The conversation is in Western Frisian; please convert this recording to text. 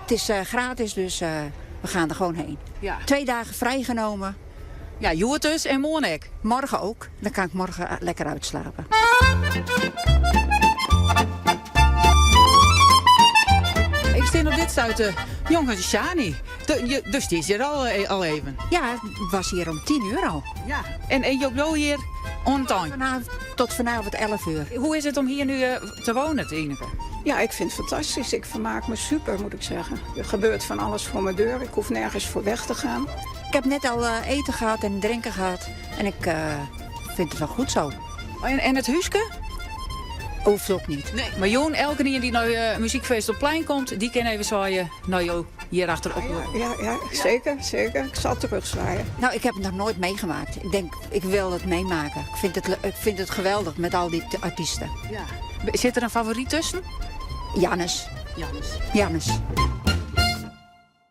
Het is gratis, dus we gaan er gewoon heen. Ja. Twee dagen vrijgenomen. Ja, hjoed dus en moarn ek. Morgen ook. Dan kan ik morgen lekker uitslapen. Ik stean op dit stuit njonken Shani. Dus dy is hjir al even. Ja, ik was hier om 10 uur al. Ja. En jo bliuwe hjir oant ein? Vanavond, tot vanavond 11 uur. Hoe is it om hjir no te wenjen, Ineke? Ja, ik vind het fantastisch. Ik vermaak me super, moet ik zeggen. Er gebeurt van alles voor mijn deur. Ik hoef nergens voor weg te gaan. Ik heb net al eten gehad en drinken gehad. En ik vind het wel goed zo. En it húske? Hoeft ook niet. Nee, mar jûn, elkenien dy't nei muzykfeest op 't plein komt, dy kin even swaaie nei jo hjir achterop. Ja, zeker, zeker. Ik zal terugzwaaien. Nou, ik heb het nog nooit meegemaakt. Ik denk, ik wil het meemaken. Ik vind het geweldig met al die artiesten. Ja. Sit der in favoryt tusken? Jannes. Jannes. Jannes.